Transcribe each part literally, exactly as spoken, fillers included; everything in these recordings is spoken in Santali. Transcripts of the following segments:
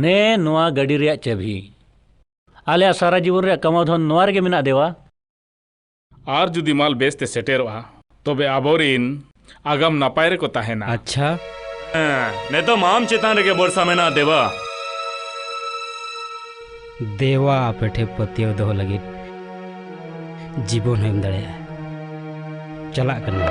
ᱱᱮ ᱱᱚᱣᱟ ᱜᱟᱹᱰᱤ ᱨᱮᱭᱟᱜ ᱪᱟᱹᱵᱤ᱾ ᱟᱞᱮᱭᱟᱜ ᱥᱟᱨᱟ ᱡᱤᱵᱚᱱ ᱨᱮᱭᱟᱜ ᱠᱟᱢᱟᱣ ᱫᱷᱚᱱ ᱱᱚᱣᱟ ᱨᱮᱜᱮ ᱢᱮᱱᱟᱜ, ᱫᱮᱣᱟ᱾ ᱟᱨ ᱡᱩᱫᱤ ᱢᱟᱞ ᱵᱮᱥ ᱛᱮ ᱥᱮᱴᱮᱨᱚᱜᱼᱟ, ᱛᱚᱵᱮ ᱟᱵᱚᱨᱤᱱ ᱟᱜᱟᱢ ᱱᱟᱯᱟᱭ ᱨᱮᱠᱚ ᱛᱟᱦᱮᱱᱟ᱾ ᱟᱪᱪᱷᱟ᱾ ᱦᱮᱸ, ᱱᱤᱛᱚᱜ ᱢᱟ ᱟᱢ ᱪᱮᱛᱟᱱ ᱨᱮᱜᱮ ᱵᱷᱚᱨᱥᱟ ᱢᱮᱱᱟᱜᱼᱟ, ᱫᱮᱣᱟ᱾ ᱫᱮᱣᱟ ᱟᱯᱮ ᱴᱷᱮᱱ ᱯᱟᱹᱛᱭᱟᱹᱣ ᱫᱚᱦᱚ ᱞᱟᱹᱜᱤᱫ ᱡᱤᱵᱚᱱ ᱦᱚᱸ ᱮᱢ ᱫᱟᱲᱮᱭᱟᱜᱼᱟ᱾ ᱪᱟᱞᱟᱜ ᱠᱟᱱᱟ᱾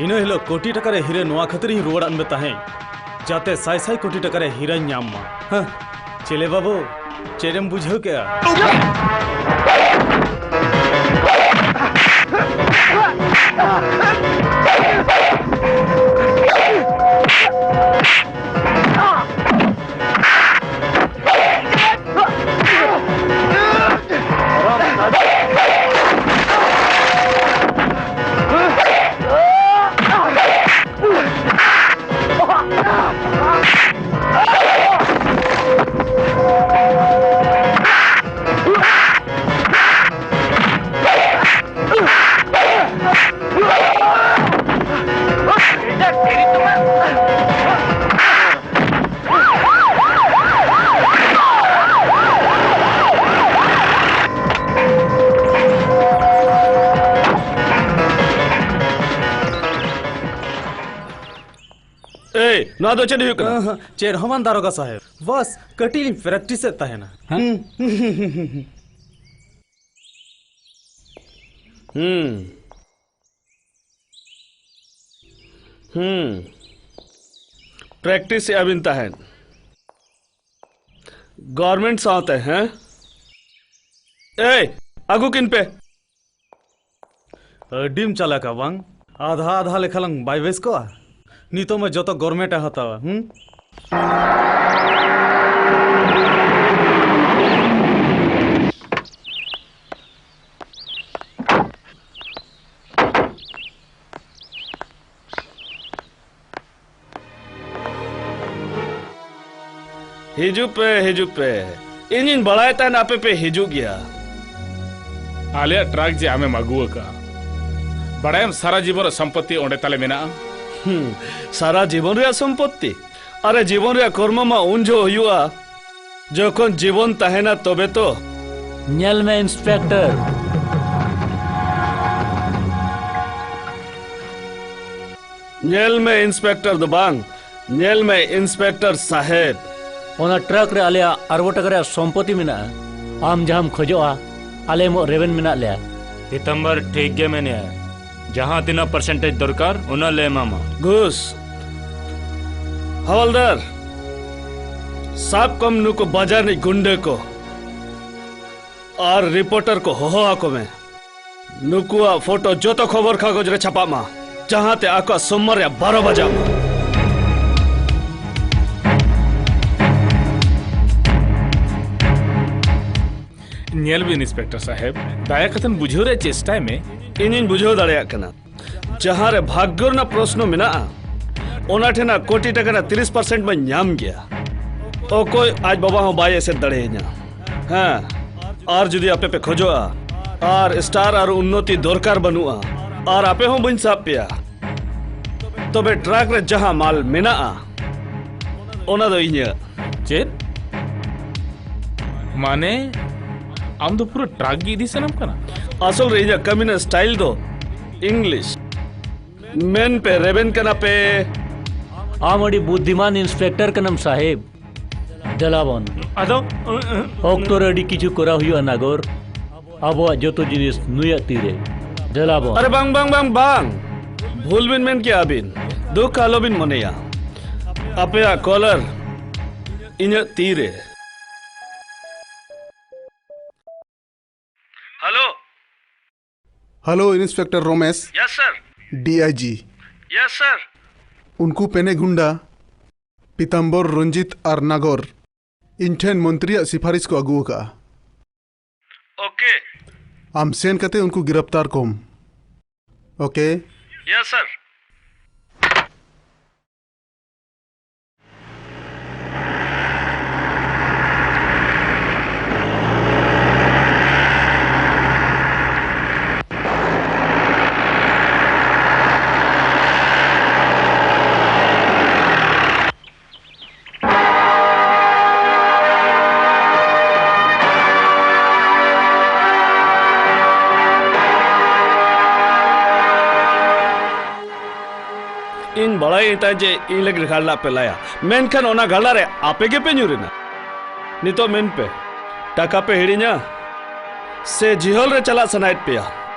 ᱤᱱᱟᱹ ᱦᱤᱞᱳᱜ ᱠᱳᱴᱤ ᱴᱟᱠᱟ ᱨᱮ ᱦᱤᱨᱟᱹ ᱱᱚᱣᱟ ᱠᱷᱟᱹᱛᱤᱨ ᱤᱧ ᱨᱩᱣᱟᱹᱲᱟᱫ ᱢᱮ ᱛᱟᱦᱮᱸᱫ, ᱡᱟᱛᱮ ᱥᱟᱭ ᱥᱟᱭ ᱠᱳᱴᱤ ᱴᱟᱠᱟ ᱨᱮ ᱦᱤᱨᱟᱹᱧ ᱧᱟᱢ ᱢᱟ᱾ ᱦᱮᱸ, ᱪᱮᱞᱮ ᱵᱟᱹᱵᱩ, ᱪᱮᱫ ᱮᱢ ᱵᱩᱡᱷᱟᱹᱣ ᱠᱮᱜᱼᱟ? ᱮᱭ, ᱱᱚᱣᱟ ᱫᱚ ᱪᱮᱫ ᱦᱩᱭᱩᱜ ᱠᱟᱱᱟ? ᱟᱦᱟ, ᱪᱮᱫ ᱦᱚᱸ ᱵᱟᱝ, ᱫᱟᱨᱚᱜᱟ ᱥᱟᱦᱮᱵ᱾ ᱵᱟᱥ, ᱠᱟᱹᱴᱤᱡ ᱞᱤᱧ practice ᱮᱫ ᱛᱟᱦᱮᱱᱟ᱾ ᱦᱮᱸ? ᱦᱩᱸ᱾ ᱦᱩᱸ᱾ ᱦᱩᱸ᱾ Practice ᱮᱜᱼᱟ ᱵᱤᱱ ᱛᱟᱦᱮᱸᱫ᱾ Government ᱥᱟᱶᱛᱮ, ᱦᱮᱸ? ᱮᱭ, ᱟᱹᱜᱩ ᱠᱤᱱ ᱯᱮ᱾ ᱟᱹᱰᱤᱢ ᱪᱟᱞᱟᱠᱟ ᱵᱟᱝ? ᱟᱫᱷᱟ ᱟᱫᱷᱟ ᱞᱮᱠᱷᱟ ᱞᱟᱝ ᱵᱟᱭ ᱵᱮᱥ ᱠᱚᱜᱼᱟ? ᱱᱤᱛᱚᱜ ᱢᱟ ᱡᱚᱛᱚ government ᱮ ᱦᱟᱛᱟᱣᱟ, ᱦᱩᱸ? ᱦᱤᱡᱩᱜ ᱯᱮ, ᱦᱤᱡᱩᱜ ᱯᱮ᱾ ᱤᱧᱤᱧ ᱵᱟᱲᱟᱭ ᱛᱟᱦᱮᱱ ᱟᱯᱮ ᱯᱮ ᱦᱤᱡᱩᱜ ᱜᱮᱭᱟ᱾ ᱟᱞᱮᱭᱟᱜ truck ᱡᱮ ᱟᱢᱮᱢ ᱟᱹᱜᱩ ᱟᱠᱟᱫᱼᱟ, ᱵᱟᱲᱟᱭᱟᱢ ᱥᱟᱨᱟ ᱡᱤᱵᱚᱱ ᱨᱮ ᱥᱚᱢᱯᱚᱛᱤ ᱚᱸᱰᱮ ᱛᱟᱞᱮ ᱢᱮᱱᱟᱜᱼᱟ᱾ ᱦᱩᱸ, ᱥᱟᱨᱟ ᱡᱤᱵᱚᱱ ᱨᱮᱭᱟᱜ ᱥᱚᱢᱯᱚᱛᱤ? ᱟᱨᱮ, ᱡᱤᱵᱚᱱ ᱨᱮᱭᱟᱜ ᱠᱚᱨᱢᱚ ᱢᱟ ᱩᱱ ᱡᱚᱦᱚᱜ ᱦᱩᱭᱩᱜᱼᱟ, ᱡᱚᱠᱷᱚᱱ ᱡᱤᱵᱚᱱ ᱛᱟᱦᱮᱱᱟ ᱛᱚᱵᱮ ᱛᱚ᱾ ᱧᱮᱞ ᱢᱮ ᱤᱱᱥᱯᱮᱠᱴᱚᱨ᱾ ᱧᱮᱞ ᱢᱮ ᱤᱱᱥᱯᱮᱠᱴᱚᱨ ᱫᱚ ᱵᱟᱝ, ᱧᱮᱞ ᱢᱮ ᱤᱱᱥᱯᱮᱠᱴᱚᱨ ᱥᱟᱦᱮᱵ᱾ ᱚᱱᱟ truck ᱨᱮ ᱟᱞᱮᱭᱟᱜ ᱟᱨᱵᱚ ᱴᱟᱠᱟ ᱨᱮᱭᱟᱜ ᱥᱚᱢᱯᱚᱛᱤ ᱢᱮᱱᱟᱜᱼᱟ᱾ ᱟᱢ ᱡᱟᱦᱟᱸᱢ ᱠᱷᱚᱡᱚᱜᱼᱟ, ᱟᱞᱮ ᱮᱢᱚᱜ ᱨᱮᱵᱮᱱ ᱢᱮᱱᱟᱜ ᱞᱮᱭᱟ᱾ ᱯᱤᱛᱟᱢᱵᱚᱨ ᱴᱷᱤᱠ ᱜᱮ ᱢᱮᱱᱮᱜᱼᱟ, ᱡᱟᱦᱟᱸ ᱛᱤᱱᱟᱹᱜ percentage ᱫᱚᱨᱠᱟᱨ, ᱩᱱᱟᱹᱜ ᱞᱮ ᱮᱢᱟᱢᱟ᱾ ᱜᱷᱩᱥ᱾ ᱦᱟᱣᱟᱞᱫᱟᱨ, ᱥᱟᱵ ᱠᱚᱢ ᱱᱩᱠᱩ ᱵᱟᱡᱟᱨ ᱨᱤᱱᱤᱡ ᱜᱩᱱᱰᱟᱹ ᱠᱚ ᱟᱨ reporter ᱠᱚ ᱦᱚᱦᱚ ᱟᱠᱚ ᱢᱮ᱾ ᱱᱩᱠᱩᱣᱟᱜ ᱯᱷᱳᱴᱳ ᱡᱚᱛᱚ ᱠᱷᱚᱵᱚᱨ ᱠᱟᱜᱚᱡᱽ ᱨᱮ ᱪᱷᱟᱯᱟᱜ ᱢᱟ, ᱡᱟᱦᱟᱸᱛᱮ ᱟᱠᱚᱣᱟᱜ ᱥᱚᱢᱢᱟᱱ ᱨᱮᱭᱟᱜ ᱵᱟᱨᱚ ᱵᱟᱡᱟᱜ ᱢᱟ᱾ ᱧᱮᱞ ᱵᱤᱱ ᱤᱱᱥᱯᱮᱠᱴᱚᱨ ᱥᱟᱦᱮᱵ, ᱫᱟᱭᱟ ᱠᱟᱛᱮ ᱵᱩᱡᱷᱟᱹᱣ ᱨᱮᱭᱟᱜ ᱪᱮᱥᱴᱟᱭ ᱢᱮ᱾ ᱤᱧᱤᱧ ᱵᱩᱡᱷᱟᱹᱣ ᱫᱟᱲᱮᱭᱟᱜ ᱠᱟᱱᱟ᱾ ᱡᱟᱦᱟᱸ ᱨᱮ ᱵᱷᱟᱜᱽᱜᱚ ᱨᱮᱱᱟᱜ ᱯᱨᱚᱥᱱᱚ ᱢᱮᱱᱟᱜᱼᱟ, ᱚᱱᱟ ᱴᱷᱮᱱᱟᱜ ᱠᱳᱴᱤ ᱴᱟᱠᱟ ᱨᱮᱱᱟᱜ ᱛᱤᱨᱤᱥ percent ᱢᱟᱧ ᱧᱟᱢ ᱜᱮᱭᱟ᱾ ᱚᱠᱚᱭ ᱟᱡ ᱵᱟᱵᱟ ᱦᱚᱸ ᱵᱟᱭ ᱮᱥᱮᱫ ᱫᱟᱲᱮᱭᱟᱹᱧᱟ᱾ ᱦᱮᱸ, ᱟᱨ ᱡᱩᱫᱤ ᱟᱯᱮ ᱯᱮ ᱠᱷᱚᱡᱚᱜᱼᱟ, ᱟᱨ star ᱟᱨ ᱩᱱᱱᱚᱛᱤ ᱫᱚᱨᱠᱟᱨ ᱵᱟᱹᱱᱩᱜᱼᱟ, ᱟᱨ ᱟᱯᱮ ᱦᱚᱸ ᱵᱟᱹᱧ ᱥᱟᱵ ᱯᱮᱭᱟ, ᱛᱚᱵᱮ truck ᱨᱮ ᱡᱟᱦᱟᱸ ᱢᱟᱞ ᱢᱮᱱᱟᱜᱼᱟ, ᱚᱱᱟ ᱫᱚ ᱤᱧᱟᱹᱜ᱾ ᱪᱮᱫ? ᱢᱟᱱᱮ, ᱟᱢ ᱫᱚ ᱯᱩᱨᱟᱹ truck ᱜᱮ ᱤᱫᱤ ᱥᱟᱱᱟᱢ ᱠᱟᱱᱟ? ᱟᱥᱚᱞ ᱨᱮ ᱤᱧᱟᱹᱜ ᱠᱟᱹᱢᱤ ᱨᱮᱱᱟᱜ style ᱫᱚ English᱾ ᱢᱮᱱ ᱯᱮ, ᱨᱮᱵᱮᱱ ᱠᱟᱱᱟ ᱯᱮ? ᱟᱢ ᱟᱹᱰᱤ ᱵᱩᱫᱽᱫᱷᱤᱢᱟᱱ ᱤᱱᱥᱯᱮᱠᱴᱚᱨ ᱠᱟᱱᱟᱢ, ᱥᱟᱦᱮᱵᱽ᱾ ᱫᱮᱞᱟ ᱵᱚᱱ᱾ ᱟᱫᱚ? ᱚᱠᱛᱚ ᱨᱮ ᱟᱹᱰᱤ ᱠᱤᱪᱷᱩ ᱠᱚᱨᱟᱣ ᱦᱩᱭᱩᱜᱼᱟ, ᱱᱟᱜᱚᱨ᱾ ᱟᱵᱚᱣᱟᱜ ᱡᱚᱛᱚ ᱡᱤᱱᱤᱥ ᱱᱩᱭᱟᱜ ᱛᱤᱨᱮ᱾ ᱫᱮᱞᱟ ᱵᱚᱱ᱾ ᱟᱨᱮ ᱵᱟᱝ, ᱵᱟᱝ, ᱵᱟᱝ, ᱵᱟᱝ᱾ ᱵᱷᱩᱞ ᱵᱤᱱ ᱢᱮᱱ ᱠᱮᱜᱼᱟ ᱟᱹᱵᱤᱱ᱾ ᱫᱩᱠ ᱟᱞᱚᱵᱤᱱ ᱢᱚᱱᱮᱭᱟ᱾ ᱟᱯᱮᱭᱟᱜ ᱠᱚᱞᱟᱨ ᱤᱧᱟᱹᱜ ᱛᱤᱨᱮ᱾ ᱦᱮᱞᱳ᱾ ᱦᱮᱞᱳ, ᱤᱱᱥᱯᱮᱠᱴᱚᱨ ᱨᱚᱢᱮᱥ᱾ ᱭᱮᱥ, ᱥᱟᱨ᱾ ᱰᱤ ᱟᱭ ᱡᱤ᱾ ᱭᱮᱥ, ᱥᱟᱨ᱾ ᱩᱱᱠᱩ ᱯᱮᱱᱮ ᱜᱩᱱᱰᱟ, ᱯᱤᱛᱟᱢᱵᱚᱨ, ᱨᱚᱧᱡᱤᱛ ᱟᱨ ᱱᱟᱜᱚᱨ ᱤᱧ ᱴᱷᱮᱱ ᱢᱚᱱᱛᱨᱤᱭᱟᱜ ᱥᱤᱯᱷᱟᱨᱤᱥ ᱠᱚ ᱟᱹᱜᱩ ᱟᱠᱟᱫᱼᱟ᱾ ᱳᱠᱮ᱾ ᱟᱢ ᱥᱮᱱ ᱠᱟᱛᱮ ᱩᱱᱠᱩ ᱜᱤᱨᱟᱯᱛᱟᱨ ᱠᱚᱢ᱾ ᱳᱠᱮ? ᱭᱮᱥ, ᱥᱟᱨ᱾ ᱤᱧ ᱵᱟᱲᱟᱭᱟᱹᱧ ᱛᱟᱦᱮᱸᱫ ᱡᱮ ᱤᱧ ᱞᱟᱹᱜᱤᱫ ᱜᱷᱟᱰᱞᱟᱜ ᱯᱮ ᱞᱟᱭᱟ, ᱢᱮᱱᱠᱷᱟᱱ ᱚᱱᱟ ᱜᱷᱟᱰᱞᱟᱜ ᱨᱮ ᱟᱯᱮ ᱜᱮᱯᱮ ᱧᱩᱨ ᱮᱱᱟ᱾ ᱱᱤᱛᱚᱜ ᱢᱮᱱ ᱯᱮ, ᱴᱟᱠᱟ ᱯᱮ ᱦᱤᱲᱤᱧᱟ ᱥᱮ ᱡᱤᱦᱚᱞ ᱨᱮ ᱪᱟᱞᱟᱜ ᱥᱟᱱᱟᱭᱮᱫ ᱯᱮᱭᱟ?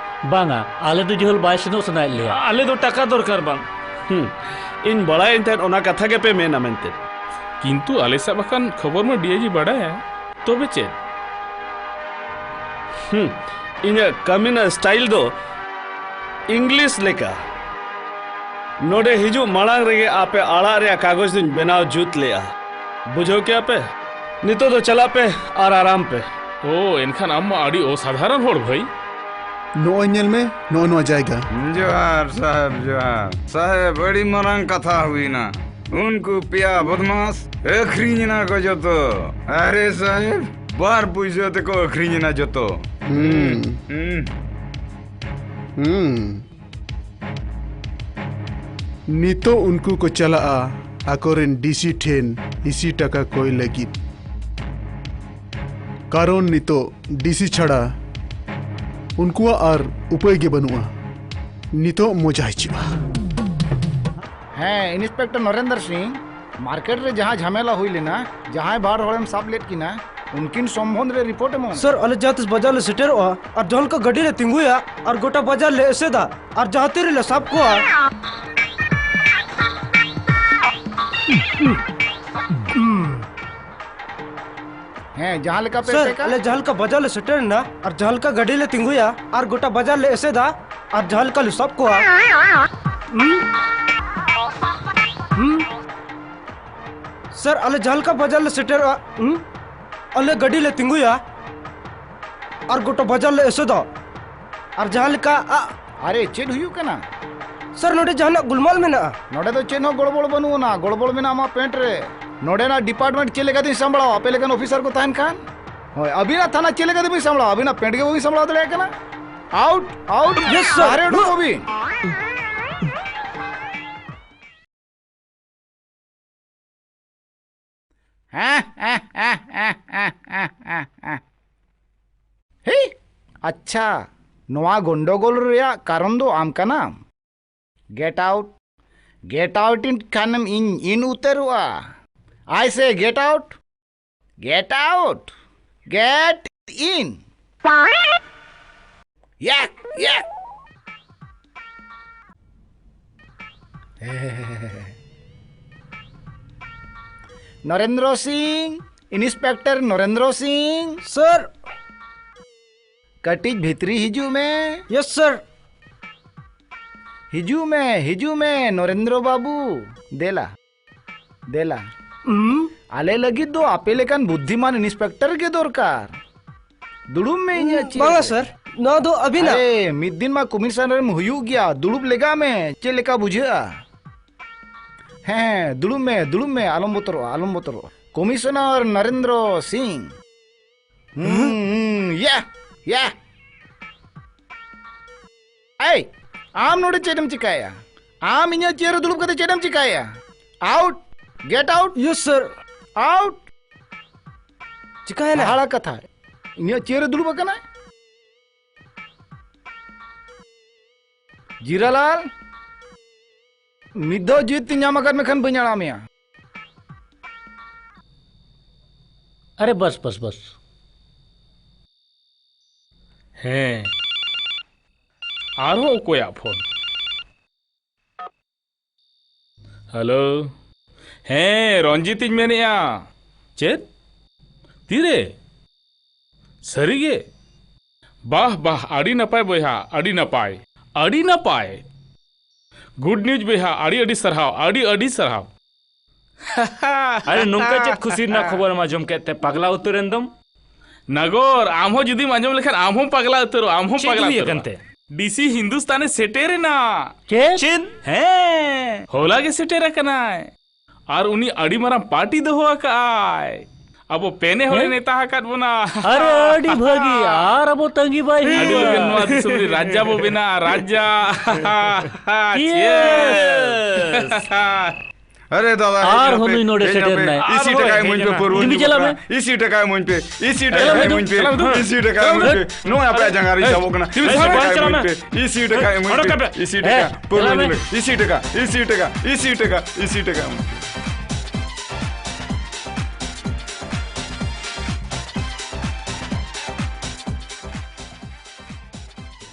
ᱵᱟᱝᱟ, ᱟᱞᱮ ᱫᱚ ᱡᱤᱦᱚᱞ ᱵᱟᱭ ᱥᱮᱱᱚᱜ ᱥᱟᱱᱟᱭᱮᱫ ᱞᱮᱭᱟ᱾ ᱟᱞᱮ ᱫᱚ ᱴᱟᱠᱟ ᱫᱚᱨᱠᱟᱨ ᱵᱟᱝ᱾ ᱦᱩᱸ, ᱤᱧ ᱵᱟᱲᱟᱭᱟᱹᱧ ᱛᱟᱦᱮᱸᱫ ᱚᱱᱟ ᱠᱟᱛᱷᱟ ᱜᱮᱯᱮ ᱢᱮᱱᱟ ᱢᱮᱱᱛᱮ᱾ ᱠᱤᱱᱛᱩ ᱟᱞᱮ ᱥᱟᱵ ᱟᱠᱟᱱ ᱠᱷᱚᱵᱚᱨ ᱢᱟ ᱰᱤ ᱟᱭ ᱡᱤ ᱵᱟᱲᱟᱭᱟ, ᱛᱚᱵᱮ ᱪᱮᱫ? ᱦᱩᱸ, ᱤᱧᱟᱹᱜ ᱠᱟᱹᱢᱤ ᱨᱮᱱᱟᱜ ᱥᱴᱟᱭᱤᱞ ᱫᱚ ᱤᱝᱞᱤᱥ ᱞᱮᱠᱟ᱾ ᱱᱚᱰᱮ ᱦᱤᱡᱩᱜ ᱢᱟᱲᱟᱝ ᱨᱮᱜᱮ ᱟᱯᱮ ᱟᱲᱟᱜ ᱨᱮᱭᱟᱜ ᱠᱟᱜᱚᱡᱽ ᱫᱚᱧ ᱵᱮᱱᱟᱣ ᱡᱩᱛ ᱞᱮᱜᱼᱟ᱾ ᱵᱩᱡᱷᱟᱹᱣ ᱠᱮᱜᱼᱟ ᱯᱮ? ᱱᱤᱛᱚᱜ ᱫᱚ ᱪᱟᱞᱟᱜ ᱯᱮ ᱟᱨ ᱟᱨᱟᱢ ᱯᱮ᱾ ᱳ, ᱮᱱᱠᱷᱟᱱ ᱟᱢ ᱢᱟ ᱟᱹᱰᱤ ᱚᱥᱟᱫᱷᱟᱨᱚᱱ ᱦᱚᱲ ᱵᱷᱟᱹᱭ᱾ ᱱᱚᱜᱼᱚᱭ ᱧᱮᱞ ᱢᱮ, ᱱᱚᱜᱼᱚ ᱱᱚᱣᱟ ᱡᱟᱭᱜᱟ᱾ ᱡᱚᱦᱟᱨ ᱥᱟᱦᱮᱵᱽ, ᱡᱚᱦᱟᱨ᱾ ᱥᱟᱦᱮᱵᱽ, ᱟᱹᱰᱤ ᱢᱟᱨᱟᱝ ᱠᱟᱛᱷᱟ ᱦᱩᱭᱱᱟ᱾ ᱩᱱᱠᱩ ᱯᱮᱭᱟ ᱵᱚᱫᱢᱟᱥ ᱟᱹᱠᱷᱨᱤᱧ ᱮᱱᱟ ᱠᱚ ᱡᱚᱛᱚ᱾ ᱟᱨᱮ ᱥᱟᱦᱮᱵᱽ, ᱵᱟᱨ ᱯᱩᱭᱥᱟᱹ ᱛᱮᱠᱚ ᱟᱹᱠᱷᱨᱤᱧ ᱮᱱᱟ ᱡᱚᱛᱚ᱾ ᱦᱩᱸ᱾ ᱦᱩᱸ᱾ ᱦᱩᱸ᱾ ᱱᱤᱛᱚᱜ ᱩᱱᱠᱩ ᱠᱚ ᱪᱟᱞᱟᱜᱼᱟ ᱟᱠᱚᱨᱮᱱ ᱰᱤ ᱥᱤ ᱴᱷᱮᱱ ᱤᱥᱤ ᱴᱟᱠᱟ ᱠᱚᱭ ᱞᱟᱹᱜᱤᱫ᱾ ᱠᱟᱨᱚᱱ ᱱᱤᱛᱚᱜ ᱰᱤ ᱥᱤ ᱪᱷᱟᱲᱟ ᱩᱱᱠᱩᱣᱟᱜ ᱟᱨ ᱩᱯᱟᱹᱭ ᱜᱮ ᱵᱟᱹᱱᱩᱜᱼᱟ᱾ ᱱᱤᱛᱚᱜ ᱢᱚᱡᱟ ᱦᱤᱡᱩᱜᱼᱟ᱾ ᱦᱮᱸ, ᱤᱱᱥᱯᱮᱠᱴᱚᱨ ᱱᱚᱨᱮᱱᱫᱨᱚ ᱥᱤᱝ, ᱢᱟᱨᱠᱮᱴ ᱨᱮ ᱡᱟᱦᱟᱸ ᱡᱷᱟᱢᱮᱞᱟ ᱦᱩᱭ ᱞᱮᱱᱟ, ᱡᱟᱦᱟᱸᱭ ᱵᱟᱨ ᱦᱚᱲᱮᱢ ᱥᱟᱵ ᱞᱮᱫ ᱠᱤᱱᱟ, ᱩᱱᱠᱤᱱ ᱥᱚᱢᱵᱚᱱᱫᱷ ᱨᱮ ᱨᱤᱯᱳᱨᱴ ᱮᱢᱚᱜ ᱢᱮ᱾ ᱥᱟᱨ, ᱟᱞᱮ ᱡᱟᱦᱟᱸ ᱛᱤᱥ ᱵᱟᱡᱟᱨ ᱞᱮ ᱥᱮᱴᱮᱨᱚᱜᱼᱟ ᱟᱨ ᱡᱟᱦᱟᱸ ᱞᱮᱠᱟ ᱜᱟᱹᱰᱤ ᱞᱮ ᱛᱤᱸᱜᱩᱭᱟ ᱟᱨ ᱜᱚᱴᱟ ᱵᱟᱡᱟᱨ ᱞᱮ ᱮᱥᱮᱫᱟ ᱟᱨ ᱡᱟᱦᱟᱸ ᱛᱤ ᱨᱮᱞᱮ ᱥᱟᱵ ᱠᱚᱣᱟ᱾ ᱦᱮᱸ, ᱡᱟᱦᱟᱸ ᱞᱮᱠᱟ ᱯᱮ ᱥᱟᱨ, ᱮᱴᱮᱠᱟ᱾ ᱟᱞᱮ ᱡᱟᱦᱟᱸ ᱞᱮᱠᱟ ᱵᱟᱡᱟᱨ ᱞᱮ ᱥᱮᱴᱮᱨ ᱮᱱᱟ ᱟᱨ ᱡᱟᱦᱟᱸ ᱞᱮᱠᱟ ᱜᱟᱹᱰᱤ ᱞᱮ ᱛᱤᱸᱜᱩᱭᱟ ᱟᱨ ᱜᱚᱴᱟ ᱵᱟᱡᱟᱨ ᱞᱮ ᱮᱥᱮᱫᱟ ᱟᱨ ᱡᱟᱦᱟᱸ ᱞᱮᱠᱟ ᱞᱮ ᱥᱟᱵ ᱠᱚᱣᱟ᱾ ᱦᱩᱸ? ᱦᱩᱸ? ᱥᱟᱨ, ᱟᱞᱮ ᱡᱟᱦᱟᱸ ᱞᱮᱠᱟ ᱵᱟᱡᱟᱨ ᱞᱮ ᱥᱮᱴᱮᱨᱚᱜᱼᱟ, ᱦᱩᱸ? ᱟᱞᱮ ᱜᱟᱹᱰᱤ ᱞᱮ ᱛᱤᱸᱜᱩᱭᱟ ᱟᱨ ᱜᱚᱴᱟ ᱵᱟᱡᱟᱨ ᱞᱮ ᱮᱥᱮᱫᱟ᱾ ᱟᱨ ᱡᱟᱦᱟᱸ ᱞᱮᱠᱟ, ᱟ- ᱟᱨᱮ, ᱪᱮᱫ ᱦᱩᱭᱩᱜ ᱠᱟᱱᱟ? ᱥᱟᱨ, ᱱᱚᱰᱮ ᱡᱟᱦᱟᱱᱟᱜ ᱜᱩᱞᱢᱟᱞ ᱢᱮᱱᱟᱜᱼᱟ? ᱱᱚᱰᱮ ᱫᱚ ᱪᱮᱫ ᱦᱚᱸ ᱜᱚᱲᱵᱚᱲ ᱵᱟᱹᱱᱩᱜ ᱟᱱᱟ, ᱜᱚᱲᱵᱚᱲ ᱢᱮᱱᱟᱜᱼᱟ ᱟᱢᱟᱜ ᱯᱮᱱᱴ ᱨᱮ᱾ ᱱᱚᱰᱮᱱᱟᱜ ᱰᱤᱯᱟᱨᱴᱢᱮᱱᱴ ᱪᱮᱫ ᱞᱮᱠᱟᱛᱤᱧ ᱥᱟᱢᱵᱲᱟᱣᱟ ᱟᱯᱮ ᱞᱮᱠᱟᱱ ᱚᱯᱷᱤᱥᱟᱨ ᱠᱚ ᱛᱟᱦᱮᱱ ᱠᱷᱟᱱ? ᱦᱳᱭ, ᱟᱹᱵᱤᱱᱟᱜ ᱛᱷᱟᱱᱟ ᱪᱮᱫ ᱞᱮᱠᱟᱛᱮᱵᱤᱱ ᱥᱟᱢᱵᱲᱟᱣᱟ? ᱟᱹᱵᱤᱱᱟᱜ ᱯᱮᱱᱴ ᱜᱮ ᱵᱟᱹᱵᱤᱱ ᱥᱟᱢᱵᱲᱟᱣ ᱫᱟᱲᱮᱭᱟᱜ ᱠᱟᱱᱟ᱾ ᱟᱣᱩᱴ, ᱟᱣᱩᱴ, ᱭᱮᱥ, ᱥᱟᱨ᱾ ᱵᱟᱦᱨᱮ ᱩᱰᱩᱠᱚᱜ ᱵᱤᱱ᱾ ᱦᱮᱸ, ᱦᱮᱸ, ᱦᱮᱸ, ᱦᱮᱸ, ᱦᱮᱸ, ᱦᱮᱸ, ᱦᱮᱸ, ᱦᱮᱸ᱾ ᱦᱮᱸ? ᱟᱪᱪᱷᱟ, ᱱᱚᱣᱟ ᱜᱚᱱᱰᱚᱜᱳᱞ ᱨᱮᱭᱟᱜ ᱠᱟᱨᱚᱱ ᱫᱚ ᱟᱢ ᱠᱟᱱᱟᱢ᱾ Get out. Get out ᱤᱧ ᱠᱷᱟᱱᱮᱢ ᱤᱧ in ᱩᱛᱟᱹᱨᱚᱜᱼᱟ᱾ I say get out. Get out. Get in. ᱭᱟ, ᱭᱟ᱾ ᱱᱚᱨᱮᱱᱫᱨᱚ ᱥᱤᱝ, ᱤᱱᱥᱯᱮᱠᱴᱚᱨ ᱱᱚᱨᱮᱱᱫᱨᱚ ᱥᱤᱝ᱾ ᱥᱟᱨ᱾ ᱠᱟᱹᱴᱤᱡ ᱵᱷᱤᱛᱨᱤ ᱦᱤᱡᱩᱜ ᱢᱮ᱾ ᱭᱮᱥ, ᱥᱟᱨ᱾ ᱦᱤᱡᱩᱜ ᱢᱮ, ᱦᱤᱡᱩᱜ ᱢᱮ, ᱱᱚᱨᱮᱱᱫᱨᱚ ᱵᱟᱹᱵᱩ᱾ ᱫᱮᱞᱟ, ᱫᱮᱞᱟ᱾ ᱦᱩᱸ? ᱟᱞᱮ ᱞᱟᱹᱜᱤᱫ ᱫᱚ ᱟᱯᱮ ᱞᱮᱠᱟᱱ ᱵᱩᱫᱽᱫᱷᱤᱢᱟᱱ ᱤᱱᱥᱯᱮᱠᱴᱚᱨ ᱜᱮ ᱫᱚᱨᱠᱟᱨ᱾ ᱫᱩᱲᱩᱵ ᱢᱮ ᱤᱧᱟᱹᱜ ᱪᱮᱭᱟᱨ ᱵᱟᱝᱟ, ᱨᱮ᱾ ᱥᱟᱨ, ᱱᱚᱣᱟ ᱫᱚ ᱟᱹᱵᱤᱱᱟᱜ᱾ ᱟᱨᱮ, ᱢᱤᱫ ᱫᱤᱱ ᱢᱟ ᱠᱚᱢᱤᱥᱚᱱᱟᱨ ᱮᱢ ᱦᱩᱭᱩᱜ ᱜᱮᱭᱟ, ᱫᱩᱲᱩᱵ ᱞᱮᱜᱟ ᱢᱮ, ᱪᱮᱫ ᱞᱮᱠᱟ ᱵᱩᱡᱷᱟᱹᱜᱼᱟ? ᱦᱮᱸ, ᱦᱮᱸ, ᱫᱩᱲᱩᱵ ᱢᱮ, ᱫᱩᱲᱩᱵ ᱢᱮ, ᱟᱞᱚᱢ ᱵᱚᱛᱚᱨᱚᱜᱼᱟ, ᱟᱞᱚᱢ ᱵᱚᱛᱚᱨᱚᱜᱼᱟ᱾ ᱠᱚᱢᱤᱥᱚᱱᱟᱨ ᱱᱚᱨᱮᱱᱫᱨᱚ ᱥᱤᱝ᱾ ᱦᱩᱸ, ᱦᱩᱸ, ᱭᱟ, ᱭᱟ᱾ ᱮᱭ, ᱟᱢ ᱱᱚᱰᱮ ᱪᱮᱫ ᱮᱢ ᱪᱤᱠᱟᱹᱭᱟ? ᱟᱢ ᱤᱧᱟᱹᱜ ᱪᱮᱭᱟᱨ ᱨᱮ ᱫᱩᱲᱩᱵ ᱠᱟᱛᱮ ᱪᱮᱫ ᱮᱢ ᱪᱤᱠᱟᱹᱭᱟ? Out, get out. ᱭᱮᱥ, ᱥᱟᱨ᱾ Out. ᱪᱤᱠᱟᱹᱭᱮᱱᱟ? ᱦᱟᱦᱟᱲᱟ ᱠᱟᱛᱷᱟ, ᱤᱧᱟᱹᱜ ᱪᱮᱭᱟᱨ ᱨᱮ ᱫᱩᱲᱩᱵ ᱟᱠᱟᱱᱟᱭ᱾ ᱡᱤᱨᱟᱞᱟᱞ, ᱢᱤᱫ ᱫᱷᱟᱣ ᱡᱤᱛ ᱧᱟᱢ ᱟᱠᱟᱫ ᱢᱮᱠᱷᱟᱱ ᱵᱟᱹᱧ ᱟᱲᱟᱜ ᱢᱮᱭᱟ᱾ ᱟᱨᱮ ᱵᱟᱥ, ᱵᱟᱥ, ᱵᱟᱥ᱾ ᱦᱮᱸ, ᱟᱨᱦᱚᱸ ᱚᱠᱚᱭᱟᱜ ᱯᱷᱳᱱ? ᱦᱮᱞᱳ᱾ ᱦᱮᱸ, ᱨᱚᱧᱡᱤᱛ ᱤᱧ ᱢᱮᱱᱮᱫᱼᱟ᱾ ᱪᱮᱫ? ᱛᱤᱨᱮ? ᱥᱟᱹᱨᱤᱜᱮ? ᱵᱟᱦ, ᱵᱟᱦ, ᱟᱹᱰᱤ ᱱᱟᱯᱟᱭ ᱵᱚᱭᱦᱟ, ᱟᱹᱰᱤ ᱱᱟᱯᱟᱭ, ᱟᱹᱰᱤ ᱱᱟᱯᱟᱭ᱾ ᱜᱩᱰ ᱱᱤᱭᱩᱡᱽ ᱵᱚᱭᱦᱟ, ᱟᱹᱰᱤ ᱟᱹᱰᱤ ᱥᱟᱨᱦᱟᱣ, ᱟᱹᱰᱤ ᱟᱹᱰᱤ ᱥᱟᱨᱦᱟᱣ᱾ ᱟᱨᱮ, ᱱᱚᱝᱠᱟ ᱪᱮᱫ ᱠᱷᱩᱥᱤ ᱨᱮᱱᱟᱜ ᱠᱷᱚᱵᱚᱨᱮᱢ ᱟᱸᱡᱚᱢ ᱠᱮᱫ ᱛᱮ ᱯᱟᱜᱽᱞᱟ ᱩᱛᱟᱹᱨ ᱮᱱ ᱫᱚᱢ? ᱱᱟᱜᱚᱨ, ᱟᱢ ᱦᱚᱸ ᱡᱩᱫᱤᱢ ᱟᱸᱡᱚᱢ ᱞᱮᱠᱷᱟᱱ ᱟᱢ ᱦᱚᱸᱢ ᱯᱟᱜᱽᱞᱟ ᱩᱛᱟᱹᱨᱚᱜᱼᱟ, ᱟᱢ ᱦᱚᱸᱢ ᱪᱮᱫ ᱯᱟᱜᱽᱞᱟ ᱦᱩᱭ ᱩᱛᱟᱹᱨᱚᱜᱼᱟ᱾ ᱟᱠᱟᱱ ᱛᱮ? ᱰᱤ ᱥᱤ ᱦᱤᱱᱫᱩᱥᱛᱟᱱᱮ ᱥᱮᱴᱮᱨ ᱮᱱᱟ᱾ ᱪᱮᱫ? ᱪᱮᱫ? ᱦᱮᱸ, ᱦᱚᱞᱟ ᱜᱮ ᱥᱮᱴᱮᱨ ᱟᱠᱟᱱᱟᱭ᱾ ᱟᱨ ᱩᱱᱤ ᱟᱹᱰᱤ ᱢᱟᱨᱟᱝ ᱯᱟᱨᱴᱤ ᱫᱚᱦᱚ ᱟᱠᱟᱫᱼᱟᱭ᱾ ᱟᱵᱚ ᱯᱮᱱᱮ ᱦᱚᱲᱮ ᱦᱮᱸ? ᱱᱮᱛᱟ ᱟᱠᱟᱫ ᱵᱚᱱᱟ᱾ ᱟᱨᱮ, ᱟᱹᱰᱤ ᱵᱷᱟᱹᱜᱤ᱾ ᱟᱨ ᱟᱵᱚ ᱛᱟᱺᱜᱤ ᱵᱟᱭ ᱟᱹᱰᱤ ᱦᱩᱭᱩᱜᱼᱟ᱾ ᱞᱚᱜᱚᱱ ᱱᱚᱣᱟ ᱫᱤᱥᱚᱢ ᱨᱮ ᱨᱟᱡᱟ ᱵᱚ ᱵᱮᱱᱟᱜᱼᱟ, ᱨᱟᱡᱟ᱾ Yes! ᱟᱨᱮ ᱫᱟᱫᱟ, ᱦᱮᱡ ᱟᱨᱦᱚᱸ ᱮᱱᱟᱯᱮ, ᱱᱩᱭ ᱱᱚᱰᱮ ᱦᱮᱡ ᱥᱮᱴᱮᱨ ᱮᱱᱟᱯᱮ᱾ ᱮᱱᱟᱭ᱾ ᱤᱥᱤ ᱟᱨᱦᱚᱸ ᱴᱟᱠᱟ ᱦᱮᱡ ᱮᱢᱟᱹᱧ ᱯᱮ, ᱮᱱᱟ᱾ ᱯᱟᱹᱨᱣᱟᱹ ᱤᱫᱤ ᱧᱩ ᱪᱟᱞᱟᱜ ᱵᱟᱠᱷᱨᱟ᱾ ᱢᱮ᱾ ᱤᱥᱤ ᱴᱟᱠᱟ ᱮᱢᱟᱹᱧ ᱯᱮ, ᱤᱥᱤ ᱴᱟᱠᱟ ᱪᱟᱞᱟᱜ ᱢᱮ, ᱮᱢᱟᱹᱧ ᱯᱮ, ᱪᱟᱞᱟᱜ ᱢᱮ᱾ ᱤᱥᱤ ᱴᱟᱠᱟ ᱮᱢᱟᱹᱧ ᱯᱮ᱾ ᱱᱚᱣᱟ ᱟᱯᱮᱭᱟᱜ ᱡᱟᱸᱜᱟ ᱨᱤᱧ ᱥᱟᱵᱚᱜ ᱠᱟᱱᱟ᱾ ᱤᱥᱤ ᱴᱟᱠᱟ ᱮᱢᱟᱹᱧ ᱯᱮ, ᱤᱥᱤ ᱴᱟᱠᱟ ᱮᱢᱟᱹᱧ ᱯᱮ, ᱤᱥᱤ ᱴᱟᱠᱟ, ᱯᱟᱹᱨᱣᱟᱹ ᱧᱩ ᱞᱟᱹᱜᱤᱫ᱾ ᱤᱥᱤ ᱴᱟᱠᱟ, ᱤᱥᱤ ᱴᱟᱠᱟ, ᱤᱥᱤ ᱴᱟᱠᱟ, ᱤᱥᱤ ᱴᱟᱠᱟ ᱮᱢᱟᱹᱧ ᱯᱮ᱾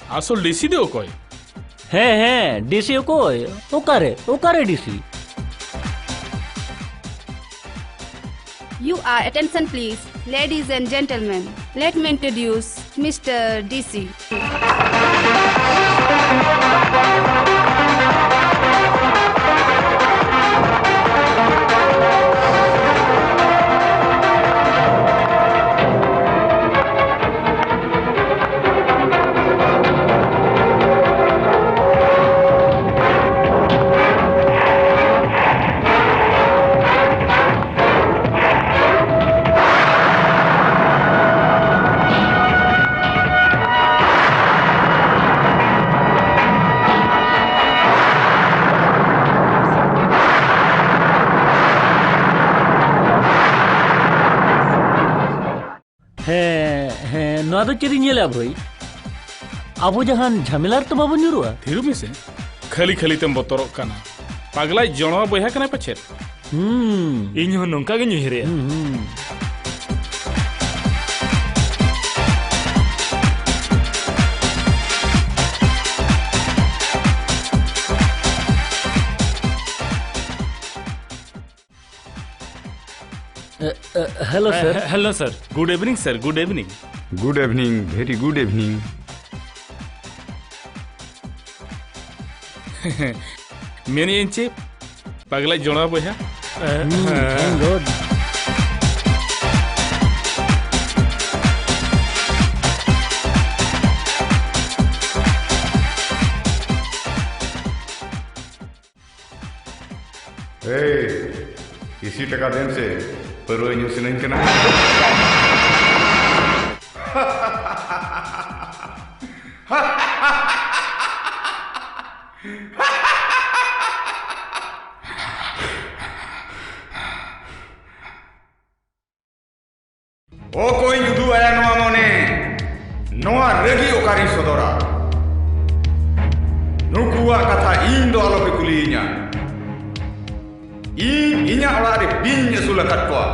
ᱟᱥᱚᱞ ᱰᱤ ᱥᱤ ᱫᱚ ᱚᱠᱚᱭ? ᱦᱮᱸ, ᱦᱮᱸ, ᱰᱤ ᱥᱤ ᱚᱠᱚᱭ? ᱚᱠᱟᱨᱮ? ᱚᱠᱟᱨᱮ ᱰᱤ ᱥᱤ? You are attention please, ladies and gentlemen. Let me introduce Mister D C. ᱦᱮᱸ, ᱦᱮᱸ, ᱱᱚᱣᱟ ᱫᱚ ᱪᱮᱫ ᱤᱧ ᱧᱮᱞᱟ ᱵᱷᱟᱹᱭ? ᱟᱵᱚ ᱡᱟᱦᱟᱱ ᱡᱷᱟᱢᱮᱞᱟ ᱨᱮᱛᱚ ᱵᱟᱵᱚᱱ ᱧᱩᱨᱩᱜᱼᱟ᱾ ᱛᱷᱤᱨ ᱢᱮᱥᱮ, ᱠᱷᱟᱹᱞᱤ ᱠᱷᱟᱹᱞᱤ ᱛᱮᱢ ᱵᱚᱛᱚᱨᱚᱜ ᱠᱟᱱᱟ᱾ ᱯᱟᱜᱽᱞᱟᱭ ᱡᱚᱱᱚᱣᱟ ᱵᱚᱭᱦᱟ ᱠᱟᱱᱟᱭ ᱯᱟᱪᱮᱫ? ᱦᱩᱸ᱾ ᱤᱧ ᱦᱚᱸ ᱱᱚᱝᱠᱟ ᱜᱤᱧ ᱩᱭᱦᱟᱹᱨᱮᱜᱼᱟ᱾ ᱦᱩᱸ, ᱦᱩᱸ᱾ ᱮ, ᱮ, hello, sir. ᱦᱮ-, hello, sir. Good evening, sir. Good evening. Good evening. Very good evening. ᱢᱮᱱᱮᱜᱼᱟᱹᱧ ᱪᱮ, ᱯᱟᱜᱽᱞᱟᱭ ᱡᱚᱱᱚᱣᱟ ᱵᱚᱭᱦᱟ? ᱦᱩᱸ, thank God. ᱮᱭ, ᱤᱥᱤ ᱴᱟᱠᱟ ᱫᱮᱱ ᱥᱮ, ᱯᱟᱹᱨᱣᱟᱹ ᱧᱩ ᱥᱟᱱᱟᱧ ᱠᱟᱱᱟ᱾ ᱚᱠᱚᱭᱤᱧ ᱩᱫᱩᱜ ᱟᱭᱟ ᱱᱚᱣᱟ ᱢᱚᱱᱮ? ᱱᱚᱣᱟ ᱨᱟᱹᱜᱤ ᱚᱠᱟᱨᱤᱧ ᱥᱚᱫᱚᱨᱟ? ᱱᱩᱠᱩᱣᱟᱜ ᱠᱟᱛᱷᱟ ᱤᱧ ᱫᱚ ᱟᱞᱚᱯᱮ ᱠᱩᱞᱤᱭᱤᱧᱟ᱾ ᱤᱧ ᱤᱧᱟᱜ ᱚᱲᱟᱜ ᱨᱮ ᱵᱤᱧ ᱟᱹᱥᱩᱞ ᱟᱠᱟᱫ ᱠᱚᱣᱟ᱾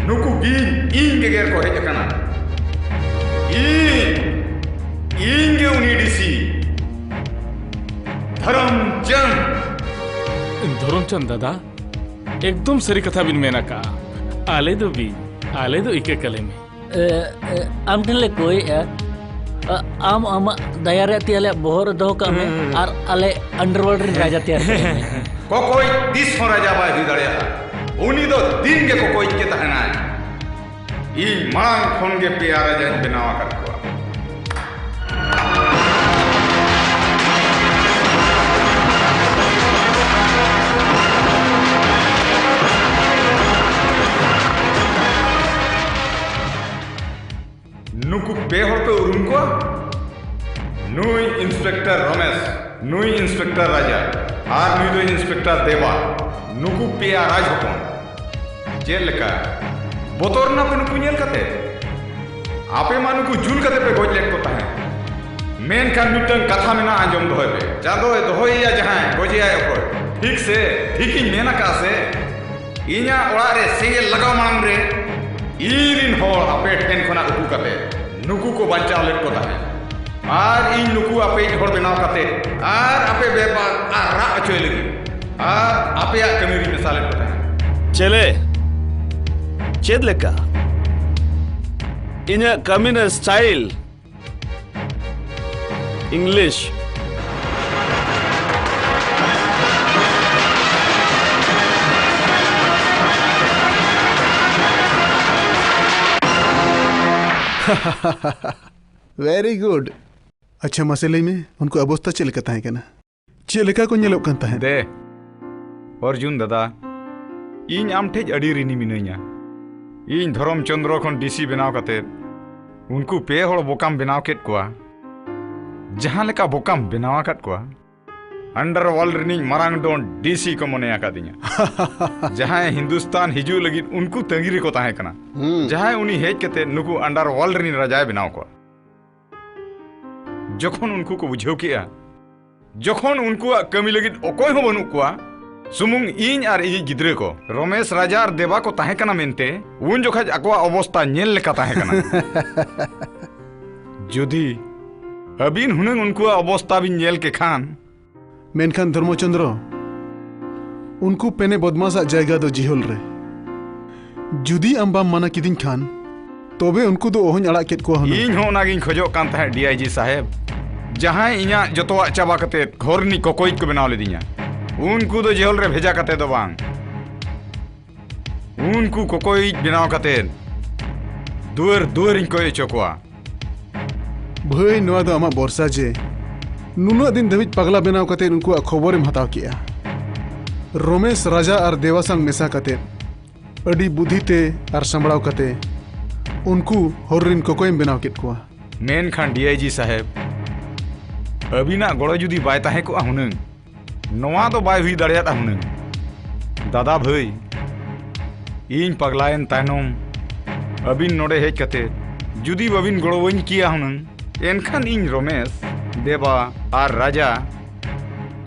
ᱱᱩᱠᱩ ᱵᱤᱧ ᱤᱧ ᱜᱮᱜᱮᱨ ᱠᱚ ᱦᱮᱡ ᱟᱠᱟᱱᱟ᱾ ᱤᱧ, ᱤᱧ ᱜᱮ ᱩᱱᱤ ᱰᱤᱥᱤ ᱫᱷᱚᱨᱚᱢ ᱪᱟᱸᱫᱽ᱾ ᱫᱷᱚᱨᱚᱢ ᱪᱟᱸᱫᱽ ᱫᱟᱫᱟ, ᱮᱠᱫᱚᱢ ᱥᱟᱹᱨᱤ ᱠᱟᱛᱷᱟ ᱵᱤᱱ ᱢᱮᱱ ᱟᱠᱟᱜᱼᱟ᱾ ᱟᱞᱮ ᱫᱚ ᱵᱤᱧ, ᱟᱞᱮ ᱫᱚ ᱤᱠᱟᱹ ᱠᱟᱞᱮ ᱢᱮ᱾ ᱮ, ᱮ, ᱟᱢ ᱴᱷᱮᱱ ᱞᱮ ᱠᱚᱭᱮᱜᱼᱟ᱾ ᱟ-, ᱟᱢ ᱟᱢᱟᱜ ᱫᱟᱭᱟ ᱨᱮᱭᱟᱜ ᱛᱤ ᱟᱞᱮᱭᱟᱜ ᱵᱚᱦᱚᱜ ᱨᱮ ᱫᱚᱦᱚ ᱠᱟᱜ ᱢᱮ ᱦᱩᱸ᱾ ᱟᱨ ᱟᱞᱮ underworld ᱨᱮᱱ ᱨᱟᱡᱟ ᱛᱮᱭᱟᱨ ᱠᱟᱞᱮ ᱢᱮ᱾ ᱠᱚᱠᱚᱭ ᱛᱤᱥ ᱦᱚᱸ ᱨᱟᱡᱟ ᱵᱟᱭ ᱦᱩᱭ ᱫᱟᱲᱮᱭᱟᱜᱼᱟ᱾ ᱩᱱᱤ ᱫᱚ ᱫᱤᱱ ᱜᱮ ᱠᱚᱠᱚᱭ ᱜᱮ ᱛᱟᱦᱮᱱᱟᱭ᱾ ᱤᱧ ᱢᱟᱲᱟᱝ ᱠᱷᱚᱱ ᱜᱮ ᱯᱮᱭᱟ ᱨᱟᱡᱟᱧ ᱵᱮᱱᱟᱣ ᱟᱠᱟᱫ ᱠᱚᱣᱟ᱾ ᱱᱩᱠᱩ ᱯᱮ ᱦᱚᱲ ᱯᱮ ᱩᱨᱩᱢ ᱠᱚᱣᱟ? ᱱᱩᱭ ᱤᱱᱥᱯᱮᱠᱴᱚᱨ ᱨᱚᱢᱮᱥ, ᱱᱩᱭ ᱤᱱᱥᱯᱮᱠᱴᱚᱨ ᱨᱟᱡᱟ, ᱟᱨ ᱱᱩᱭ ᱫᱚ ᱤᱱᱥᱯᱮᱠᱴᱚᱨ ᱫᱮᱵᱟ᱾ ᱱᱩᱠᱩ ᱯᱮᱭᱟ ᱨᱟᱡᱽ ᱦᱚᱯᱚᱱ᱾ ᱪᱮᱫ ᱞᱮᱠᱟ? ᱵᱚᱛᱚᱨ ᱮᱱᱟ ᱯᱮ ᱱᱩᱠᱩ ᱧᱮᱞ ᱠᱟᱛᱮ? ᱟᱯᱮ ᱢᱟ ᱱᱩᱠᱩ ᱡᱩᱞ ᱠᱟᱛᱮ ᱯᱮ ᱜᱚᱡ ᱞᱮᱫ ᱠᱚ ᱛᱟᱦᱮᱸᱫ᱾ ᱢᱮᱱᱠᱷᱟᱱ ᱢᱤᱫᱴᱟᱝ ᱠᱟᱛᱷᱟ ᱢᱮᱱᱟᱜᱼᱟ, ᱟᱸᱡᱚᱢ ᱫᱚᱦᱚᱭ ᱯᱮ᱾ ᱪᱟᱸᱫᱚᱭ ᱫᱚᱦᱚᱭᱮᱭᱟ ᱡᱟᱦᱟᱸᱭ, ᱜᱚᱡᱮᱭᱟᱭ ᱚᱠᱚᱭ? ᱴᱷᱤᱠ ᱥᱮ? ᱴᱷᱤᱠᱤᱧ ᱢᱮᱱ ᱟᱠᱟᱫᱼᱟ ᱥᱮ? ᱤᱧᱟᱹᱜ ᱚᱲᱟᱜ ᱨᱮ ᱥᱮᱸᱜᱮᱞ ᱞᱟᱜᱟᱣ ᱢᱟᱲᱟᱝ ᱨᱮ ᱤᱧ ᱨᱤᱱ ᱦᱚᱲ ᱟᱯᱮ ᱴᱷᱮᱱ ᱠᱷᱚᱱᱟᱜ ᱩᱠᱩ ᱠᱟᱛᱮ ᱱᱩᱠᱩ ᱠᱚ ᱵᱟᱧᱪᱟᱣ ᱞᱮᱫ ᱠᱚ ᱛᱟᱦᱮᱸᱫ᱾ ᱟᱨ ᱤᱧ ᱱᱩᱠᱩ ᱟᱯᱮᱭᱤᱡ ᱦᱚᱲ ᱵᱮᱱᱟᱣ ᱠᱟᱛᱮ ᱟᱨ ᱟᱯᱮ ᱵᱮᱯᱟᱨ ᱟᱨ ᱨᱟᱜ ᱦᱚᱪᱚᱭ ᱞᱟᱹᱜᱤᱫ ᱟᱨ ᱟᱯᱮᱭᱟᱜ ᱠᱟᱹᱢᱤ ᱨᱤᱧ ᱢᱮᱥᱟ ᱞᱮᱫ ᱠᱚ ᱛᱟᱦᱮᱸᱫ᱾ ᱪᱮᱞᱮ? ᱪᱮᱫ ᱞᱮᱠᱟ? ᱤᱧᱟᱹᱜ ᱠᱟᱹᱢᱤ ᱨᱮ ᱥᱴᱟᱭᱤᱞ ᱤᱝᱞᱤᱥ᱾ Very good. ᱟᱪᱪᱷᱟ, ᱢᱟᱥᱮ ᱞᱟᱹᱭ ᱢᱮ, ᱩᱱᱠᱩ ᱚᱵᱚᱥᱛᱟ ᱪᱮᱫ ᱞᱮᱠᱟ ᱛᱟᱦᱮᱸ ᱠᱟᱱᱟ? ᱪᱮᱫ ᱞᱮᱠᱟ ᱠᱚ ᱧᱮᱞᱚᱜ ᱠᱟᱱ ᱛᱟᱦᱮᱸᱫ? ᱫᱮ, ᱚᱨᱡᱩᱱ ᱫᱟᱫᱟ, ᱤᱧ ᱟᱢ ᱴᱷᱮᱡ ᱟᱹᱰᱤ ᱨᱤᱱᱤ ᱢᱤᱱᱟᱹᱧᱟ᱾ ᱤᱧ ᱫᱷᱚᱨᱚᱢ ᱪᱚᱸᱫᱽᱨᱚ ᱠᱷᱚᱱ ᱰᱤᱥᱤ ᱵᱮᱱᱟᱣ ᱠᱟᱛᱮ ᱩᱱᱠᱩ ᱯᱮ ᱦᱚᱲ ᱵᱚᱠᱟᱢ ᱵᱮᱱᱟᱣ ᱠᱮᱫ ᱠᱚᱣᱟ᱾ ᱡᱟᱦᱟᱸ ᱞᱮᱠᱟ ᱵᱚᱠᱟᱢ ᱵᱮᱱᱟᱣ ᱟᱠᱟᱫ ᱠᱚᱣᱟ, ᱟᱱᱰᱟᱨᱣᱟᱨᱞᱰ ᱨᱤᱱᱤᱡ ᱢᱟᱨᱟᱝ ᱰᱚᱱ ᱰᱤᱥᱤ ᱠᱚ ᱢᱚᱱᱮ ᱟᱠᱟᱫᱤᱧᱟ᱾ ᱡᱟᱦᱟᱸᱭ ᱦᱤᱱᱫᱩᱥᱛᱟᱱ ᱦᱤᱡᱩᱜ ᱞᱟᱹᱜᱤᱫ ᱩᱱᱠᱩ ᱛᱟᱺᱜᱤ ᱨᱮᱠᱚ ᱛᱟᱦᱮᱸ ᱠᱟᱱᱟ᱾ ᱦᱩᱸ᱾ ᱡᱟᱦᱟᱸᱭ ᱩᱱᱤ ᱦᱮᱡ ᱠᱟᱛᱮ ᱱᱩᱠᱩ ᱟᱱᱰᱟᱨᱣᱟᱨᱞᱰ ᱨᱤᱱ ᱨᱟᱡᱟᱭ ᱵᱮᱱᱟᱣ ᱠᱚᱣᱟ᱾ ᱡᱚᱠᱷᱚᱱ ᱩᱱᱠᱩ ᱠᱚ ᱵᱩᱡᱷᱟᱹᱣ ᱠᱮᱜᱼᱟ, ᱡᱚᱠᱷᱚᱱ ᱩᱱᱠᱩᱣᱟᱜ ᱠᱟᱹᱢᱤ ᱞᱟᱹᱜᱤᱫ ᱚᱠᱚᱭ ᱦᱚᱸ ᱵᱟᱹᱱᱩᱜ ᱠᱚᱣᱟ, ᱥᱩᱢᱩᱝ ᱤᱧ ᱟᱨ ᱤᱧᱤᱡ ᱜᱤᱫᱽᱨᱟᱹ ᱠᱚ, ᱨᱚᱢᱮᱥ ᱨᱟᱡᱟ ᱟᱨ ᱫᱮᱵᱟ ᱠᱚ ᱛᱟᱦᱮᱸ ᱠᱟᱱᱟ ᱢᱮᱱᱛᱮ, ᱩᱱ ᱡᱚᱠᱷᱟᱡ ᱟᱠᱚᱣᱟᱜ ᱚᱵᱚᱥᱛᱟ ᱧᱮᱞ ᱞᱮᱠᱟ ᱛᱟᱦᱮᱸ ᱠᱟᱱᱟ᱾ ᱡᱩᱫᱤ ᱟᱹᱵᱤᱱ ᱦᱩᱱᱟᱹᱝ ᱩᱱᱠᱩᱣᱟᱜ ᱚᱵᱚᱥᱛᱟ ᱵᱤᱱ ᱧᱮᱞ ᱠᱮ ᱠᱷᱟᱱ᱾ ᱢᱮᱱᱠᱷᱟᱱ ᱫᱷᱚᱨᱢᱚᱪᱚᱸᱫᱽᱨᱚ, ᱩᱱᱠᱩ ᱯᱮᱱᱮ ᱵᱚᱫᱢᱟᱥᱟᱜ ᱡᱟᱭᱜᱟ ᱫᱚ ᱡᱤᱦᱚᱞ ᱨᱮ᱾ ᱡᱩᱫᱤ ᱟᱢ ᱵᱟᱢ ᱢᱟᱱᱟ ᱠᱤᱫᱤᱧ ᱠᱷᱟᱱ, ᱛᱚᱵᱮ ᱩᱱᱠᱩ ᱫᱚ ᱚᱦᱚᱧ ᱟᱲᱟᱜ ᱠᱮᱫ ᱠᱚᱣᱟ ᱦᱩᱱᱟᱹᱝ᱾ ᱤᱧ ᱦᱚᱸ ᱚᱱᱟᱜᱤᱧ ᱠᱷᱚᱡᱚᱜ ᱠᱟᱱ ᱛᱟᱦᱮᱸᱫ, ᱰᱤᱟᱭᱡᱤ ᱥᱟᱦᱮᱵᱽ᱾ ᱡᱟᱦᱟᱸᱭ ᱤᱧᱟᱜ ᱡᱚᱛᱚᱣᱟᱜ ᱪᱟᱵᱟ ᱠᱟᱛᱮ ᱜᱷᱚᱨ ᱨᱤᱱᱤᱡ ᱠᱚᱠᱚᱭᱤᱡ ᱠᱚ ᱵᱮᱱᱟᱣ ᱞᱤᱫᱤᱧᱟ, ᱩᱱᱠᱩ ᱫᱚ ᱡᱮᱦᱚᱞ ᱨᱮ ᱵᱷᱮᱡᱟ ᱠᱟᱛᱮ ᱫᱚ ᱵᱟᱝ, ᱩᱱᱠᱩ ᱠᱚᱠᱚᱭᱤᱡ ᱵᱮᱱᱟᱣ ᱠᱟᱛᱮ ᱫᱩᱣᱟᱹᱨ ᱫᱩᱣᱟᱹᱨᱤᱧ ᱠᱚᱭ ᱦᱚᱪᱚ ᱠᱚᱣᱟ᱾ ᱵᱷᱟᱹᱭ, ᱱᱚᱣᱟ ᱫᱚ ᱟᱢᱟᱜ ᱵᱚᱨᱥᱟ ᱡᱮ ᱱᱩᱱᱟᱹᱜ ᱫᱤᱱ ᱫᱷᱟᱹᱵᱤᱡ ᱯᱟᱜᱽᱞᱟ ᱵᱮᱱᱟᱣ ᱠᱟᱛᱮ ᱩᱱᱠᱩᱣᱟᱜ ᱠᱷᱚᱵᱚᱨᱮᱢ ᱦᱟᱛᱟᱣ ᱠᱮᱜᱼᱟ᱾ ᱨᱚᱢᱮᱥ ᱨᱟᱡᱟ ᱟᱨ ᱫᱮᱣᱟ ᱥᱟᱝ ᱢᱮᱥᱟ ᱠᱟᱛᱮ ᱟᱹᱰᱤ ᱵᱩᱫᱷᱤ ᱛᱮ ᱟᱨ ᱥᱟᱢᱵᱲᱟᱣ ᱠᱟᱛᱮ ᱩᱱᱠᱩ ᱦᱚᱨ ᱨᱤᱱ ᱠᱚᱠᱚᱭᱮᱢ ᱵᱮᱱᱟᱣ ᱠᱮᱫ ᱠᱚᱣᱟ᱾ ᱢᱮᱱᱠᱷᱟᱱ ᱰᱤᱟᱭᱡᱤ ᱥᱟᱦᱮᱵᱽ, ᱟᱹᱵᱤᱱᱟᱜ ᱜᱚᱲᱚ ᱡᱩᱫᱤ ᱵᱟᱭ ᱛᱟᱦᱮᱸ ᱠᱚᱜᱼᱟ ᱦᱩᱱᱟᱹᱝ, ᱱᱚᱣᱟ ᱫᱚ ᱵᱟᱭ ᱦᱩᱭ ᱫᱟᱲᱮᱭᱟᱫᱼᱟ ᱦᱩᱱᱟᱹᱝ᱾ ᱫᱟᱫᱟ ᱵᱷᱟᱹᱭ, ᱤᱧ ᱯᱟᱜᱽᱞᱟᱭᱮᱱ ᱛᱟᱭᱱᱚᱢ ᱟᱹᱵᱤᱱ ᱱᱚᱰᱮ ᱦᱮᱡ ᱠᱟᱛᱮ ᱡᱩᱫᱤ ᱵᱟᱹᱵᱤᱱ ᱜᱚᱲᱚᱣᱟᱹᱧ ᱠᱮᱭᱟ ᱦᱩᱱᱟᱹᱝ, ᱮᱱᱠᱷᱟᱱ ᱤᱧ ᱨᱚᱢᱮᱥ, ᱫᱮᱵᱟ ᱟᱨ ᱨᱟᱡᱟ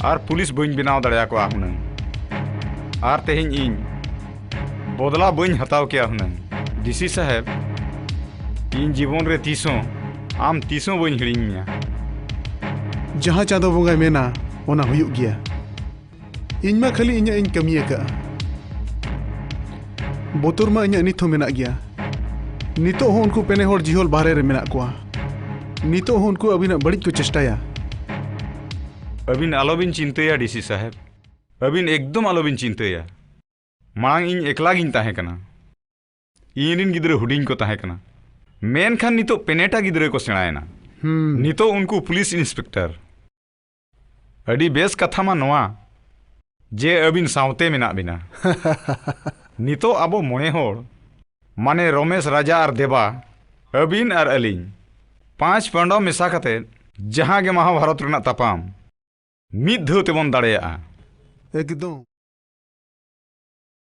ᱟᱨ ᱯᱩᱞᱤᱥ ᱵᱟᱹᱧ ᱵᱮᱱᱟᱣ ᱫᱟᱲᱮᱭᱟᱠᱚᱣᱟ ᱦᱩᱱᱟᱹᱝ᱾ ᱟᱨ ᱛᱮᱦᱮᱧ ᱤᱧ ᱵᱚᱫᱞᱟ ᱵᱟᱹᱧ ᱦᱟᱛᱟᱣ ᱠᱮᱭᱟ ᱦᱩᱱᱟᱹᱝ᱾ ᱰᱤᱥᱤ ᱥᱟᱦᱮᱵᱽ, ᱤᱧ ᱡᱤᱵᱚᱱ ᱨᱮ ᱛᱤᱥ ᱦᱚᱸ, ᱟᱢ ᱛᱤᱥ ᱦᱚᱸ ᱵᱟᱹᱧ ᱦᱤᱲᱤᱧ ᱢᱮᱭᱟ᱾ ᱡᱟᱦᱟᱸ ᱪᱟᱸᱫᱚ ᱵᱚᱸᱜᱟᱭ ᱢᱮᱱᱟ, ᱚᱱᱟ ᱦᱩᱭᱩᱜ ᱜᱮᱭᱟ᱾ ᱤᱧ ᱢᱟ ᱠᱷᱟᱹᱞᱤ ᱤᱧᱟᱹᱜ ᱤᱧ ᱠᱟᱹᱢᱤ ᱟᱠᱟᱫᱼᱟ᱾ ᱵᱚᱛᱚᱨ ᱢᱟ ᱤᱧᱟᱹᱜ ᱱᱤᱛ ᱦᱚᱸ ᱢᱮᱱᱟᱜ ᱜᱮᱭᱟ᱾ ᱱᱤᱛᱚᱜ ᱦᱚᱸ ᱩᱱᱠᱩ ᱯᱮᱱᱮ ᱦᱚᱲ ᱡᱤᱦᱚᱞ ᱵᱟᱦᱨᱮ ᱨᱮ ᱢᱮᱱᱟᱜ ᱠᱚᱣᱟ᱾ ᱱᱤᱛᱚᱜ ᱦᱚᱸ ᱩᱱᱠᱩ ᱟᱹᱵᱤᱱᱟᱜ ᱵᱟᱹᱲᱤᱡ ᱠᱚ ᱪᱮᱥᱴᱟᱭᱟ᱾ ᱟᱹᱵᱤᱱ ᱟᱞᱚᱵᱤᱱ ᱪᱤᱱᱛᱟᱹᱭᱟ, ᱰᱤᱥᱤ ᱥᱟᱦᱮᱵᱽ᱾ ᱟᱹᱵᱤᱱ ᱮᱠᱫᱚᱢ ᱟᱞᱚᱵᱤᱱ ᱪᱤᱱᱛᱟᱹᱭᱟ᱾ ᱢᱟᱲᱟᱝ ᱤᱧ ᱮᱠᱞᱟ ᱜᱤᱧ ᱛᱟᱦᱮᱸ ᱠᱟᱱᱟ᱾ ᱤᱧ ᱨᱤᱱ ᱜᱤᱫᱽᱨᱟᱹ ᱦᱩᱰᱤᱧ ᱠᱚ ᱛᱟᱦᱮᱸ ᱠᱟᱱᱟ᱾ ᱢᱮᱱᱠᱷᱟᱱ ᱱᱤᱛᱚᱜ ᱯᱮᱱᱮᱴᱟ ᱜᱤᱫᱽᱨᱟᱹ ᱠᱚ ᱥᱮᱬᱟᱭᱮᱱᱟ᱾ ᱦᱩᱸ᱾ ᱱᱤᱛᱚᱜ ᱩᱱᱠᱩ ᱯᱩᱞᱤᱥ ᱤᱱᱥᱯᱮᱠᱴᱚᱨ᱾ ᱟᱹᱰᱤ ᱵᱮᱥ ᱠᱟᱛᱷᱟ ᱢᱟ ᱱᱚᱣᱟ ᱡᱮ ᱟᱹᱵᱤᱱ ᱥᱟᱶᱛᱮ ᱢᱮᱱᱟᱜ ᱵᱤᱱᱟ᱾ ᱱᱤᱛᱚᱜ ᱟᱵᱚ ᱢᱚᱬᱮ ᱦᱚᱲ, ᱢᱟᱱᱮ ᱨᱚᱢᱮᱥ, ᱨᱟᱡᱟ ᱟᱨ ᱫᱮᱵᱟ, ᱟᱹᱵᱤᱱ ᱟᱨ ᱟᱹᱞᱤᱧ, ᱯᱟᱸᱪ ᱯᱟᱸᱰᱚ ᱢᱮᱥᱟ ᱠᱟᱛᱮ ᱡᱟᱦᱟᱸ ᱜᱮ ᱢᱚᱦᱟᱵᱷᱟᱨᱚᱛ ᱨᱮᱱᱟᱜ ᱛᱟᱯᱟᱢ ᱢᱤᱫ ᱫᱷᱟᱣ ᱛᱮᱵᱚᱱ ᱫᱟᱲᱮᱭᱟᱜᱼᱟ᱾ ᱮᱠᱫᱚᱢ᱾